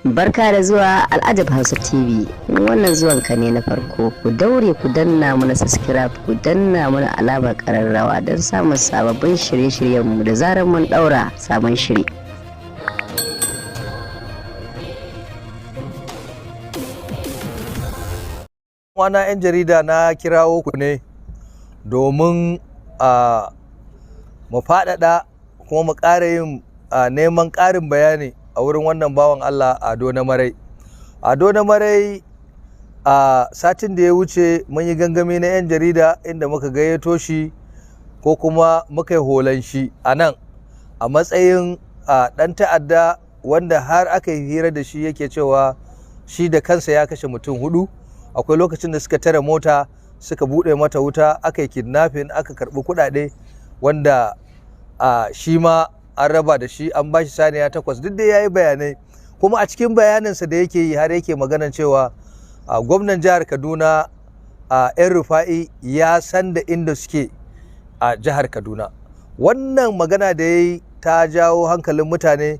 Barka da zuwa Al'ajab Hausa TV. Wannan zuwan ka ne na farko, ku daure ku danna mana subscribe, ku danna mana alamar kararrawa don samun sababbin shirye-shiryenmu da zarar mun daura sabon shiri. Wana 'yan jarida, na kirawo ku ne domin a mu faɗaɗa kuma mu ƙara yin neman ƙarin bayani a wurin wannan bawan Allah, Ado na Marai. Ado na Marai, a satin da ya wuce mun yi gangami na 'yan jarida inda muka gayyato shi, ko kuma muka yi holan shi a nan a matsayin ɗan ta'adda, wanda har aka yi hira da shi yake cewa shi da kansa ya kashe mutum hudu. Akwai lokacin da suka tare mota, suka buɗe mata wuta, aka yi kidnapping, aka karɓi kuɗaɗe, wanda shi ma an raba da shi, an bashi saniya 8. Duk da ya yi bayanai, kuma a cikin bayaninsa da yake yi har yake maganan cewa gwamnan jihar Kaduna a 'yan Rufa'i ya san da inda suke a jihar Kaduna. Wannan magana da ya yi ta jawo hankalin mutane,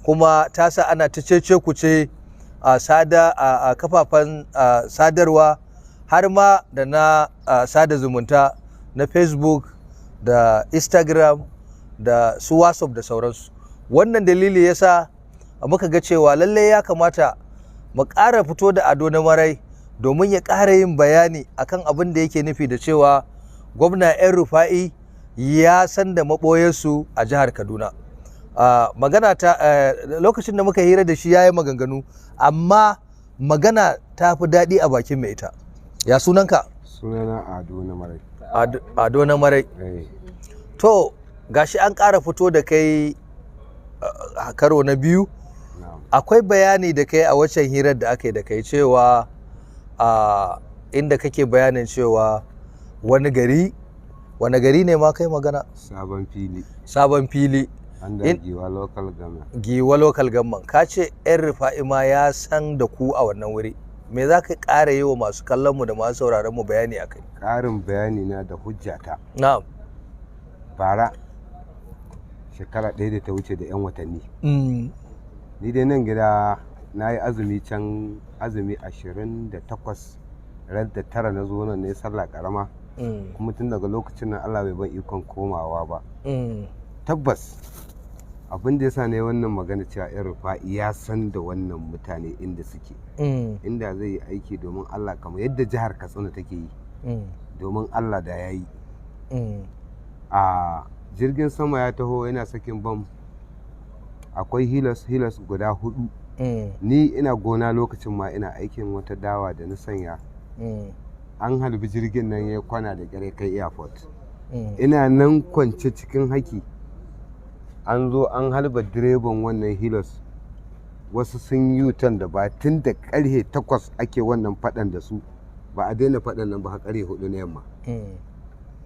kuma ta sa ana ta cece kuce a sada a kafafen sadarwa, har ma da na sada zumunta na Facebook da Instagram da su WhatsApp da sauransu. Wannan dalili yasa muka ga cewa lallai ya kamata mu ƙara fito da Ado na Marai domin ya ƙara yin bayani akan abin da yake nufi da cewa gwamna 'yan Rufa'i ya san da maɓoyarsu a jihar Kaduna. Magana ta lokacin da muka hira da shi ya yi maganganu, amma magana ta fi daɗi a bakin mai ita. Ya sunanka? Sunana Ado na Marai. Ado na Marai. To, gashi an ƙara fito da kai a karo na biyu. Akwai bayani da kai a waccan hirar da aka yi da kai cewa inda kake bayanin cewa wani gari, wani gari ne ma kai magana? Sabon Fili. Sabon Fili. Under Giwa Local Government. Giwa Local Government. Ka ce 'yan Rufa'i ma ya san da ku a wannan wuri. Me za ka ƙara yi wa masu kallon mu da masu sauraron mu bayani a kai? Ƙarin bayani na da hujjata. Na'am. Bara, shekara 1 da ta wuce da 'yan watanni. Ni dai nan gida na yi azumi can, azumi 28, ran da 9 na zo nan ne sallah karama. Kuma tun daga lokacin nan Allah bai ban ikon komawa ba. Tabbas abin da ya sa ne wannan magana cewa 'yan Rufa'i ya san da wannan mutane inda suke. Inda zai yi aiki domin Allah kamar yadda jihar Katsina take yi. Domin Allah da ya yi. A jirgin sama ya taho yana sakin bam, akwai Hilux Hilux guda 4. Ni ina gona lokacin ma, ina aikin wata dawa da na sanya. An halbi jirgin nan, ya kwana da kyar kai airport. Ina nan kwance cikin haki, an zo an halba direban wannan Hilux. Wasu sun yi wutan da ba tun da karhe 8 ake wannan fadan da su, ba a daina fadan nan ba har karhe 4 na yamma.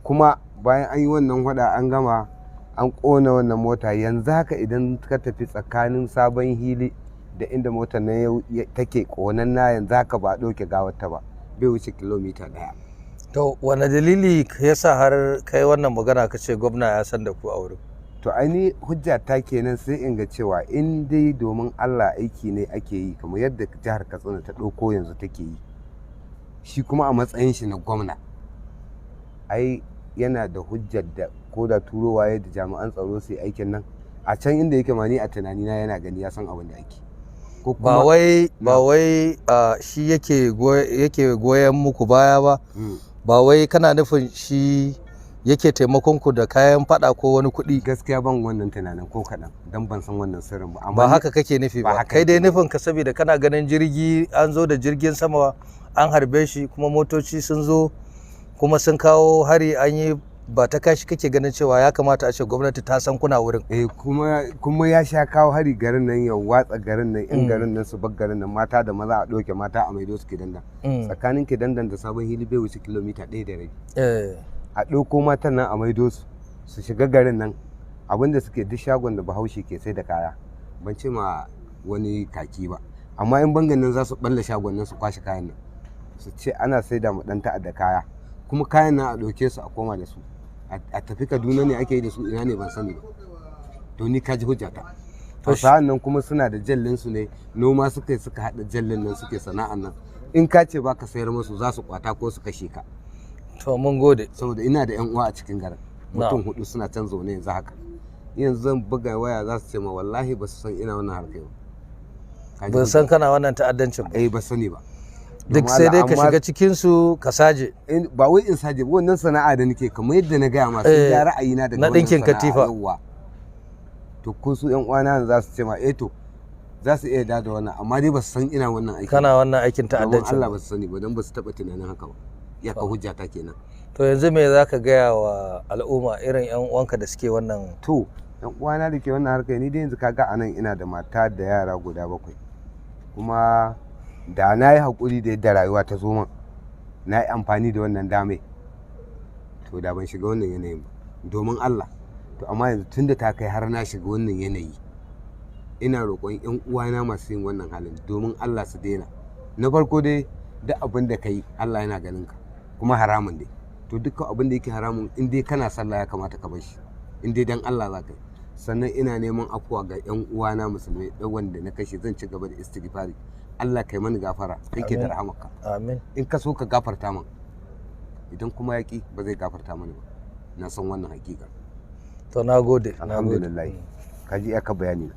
Kuma bayan an yi wannan hada an gama, an ƙona wannan mota. Yanzu haka idan ka tafi tsakanin Sabon Hili da inda motar nan take ƙonanna, yanzu haka ba a ɗauke gawarta ba, bai wuce kilomita 1. To, wane dalili ya sa har kai wannan magana ka ce gwamna ya san da ku a wurin? To, aini hujja ta kenan, sai in ga cewa in dai domin Allah aiki ne ake yi kamar yadda jihar Katsina ta ɗauko yanzu take yi, shi kuma a matsayin shi na gwamna ai yana da hujjar da ko da turowa yadda jami'an tsaro su yi aikin nan a can inda yake ma, ni a tunanina yana gani, ya san abin da ake. Ba wai ba wai shi yake goyon muku baya ba, ba wai kana nufin shi yake taimakon ku da kayan fada ko wani kuɗi? Gaskiya ban wannan tunanin ko kaɗan, don ban san wannan sirrin ba. Ba haka kake nufi ba? Kai dai nufin ka saboda kana ganin jirgi an zo da jirgin sama an harbe shi, kuma motoci sun zo kuma sun kawo hari, an yi ba ta kashi, kake ganin cewa ya kamata a ce gwamnati ta san kuna wurin. Eh, kuma ya sha kawo hari garin nan, ya watsa garin nan, in garin nan su bar garin nan, mata da maza, a ɗauke mata a maido su Kidandan. Tsakanin Kidandan da Sabon Hili bai wuce kilomita 1.5. A ɗauko matan nan a maido su, su shiga garin nan. Abinda suke duk shagon da Bahaushe ke sai da kaya, ban ce ma wani kaki ba, amma in bangan nan za su balla shagon nan su kwashe kayan nan, su ce ana sai da mu ɗan ta'adda kaya. Kuma kayan nan a ɗauke su a koma da su, a tafi Kaduna ne ake yi da su, ina ne ban sani ba. To, ni ka ji hujjata. Hausawan nan kuma suna da jallin su ne, noma suka yi suka haɗa jallin nan suke sana'an nan. In ka ce baka sayar musu za su kwata ko su kashe ka. To mun gode. Saboda ina da yan uwa a cikin garin, mutum 4 suna can zaune yanzu haka. Yanzu zan buga waya za su ce ma wallahi ba su san ina wannan harkar ba. Ban san kana wannan ta'addancin ba. Eh, ba sani ba. Duk sai dai ka shiga cikin su ka saje. Ba wai in saje ba, wannan sana'a da nake kamar yadda na gaya ma sun ja ra'ayina daga na ɗinkin katifa. To ko su yan uwana za su ce ma eh to za su iya da wannan, amma dai ba su san ina wannan aikin. Kana wannan aikin ta'addancin. Allah ba su sani ba, dan ba su taba tunanin haka ba. Ya ka hujja ta kenan. To yanzu me za ka gaya wa al'umma irin yan uwanka da suke wannan? To yan uwana da ke wannan harkar, ni dai yanzu kaga anan ina da mata da yara guda 7. Kuma da na yi haƙuri da yadda rayuwa ta zo min, na yi amfani da wannan dame, to da ban shiga wannan yanayin ba domin Allah. To amma yanzu tunda ta kai har na shiga wannan yanayi, ina roƙon yan uwana masu yin wannan halin domin Allah su daina. Na farko dai, duk abin da ka yi Allah yana ganin ka, kuma haramun dai. To dukkan abin da yake haramun, in dai kana sallah ya kamata ka bar shi, in dai dan Allah za ka yi. Sannan ina neman afuwa ga yan uwana musulmai ɗan wanda na kashe, zan ci gaba da istighfari. Allah kai mani gafara, kai ke da rahamarka. Amin. In ka so ka gafarta min, idan kuma ya ki ba zai gafarta mani ba. Na san wannan hakika. To na gode. Alhamdulillah. Ka ji aka bayani.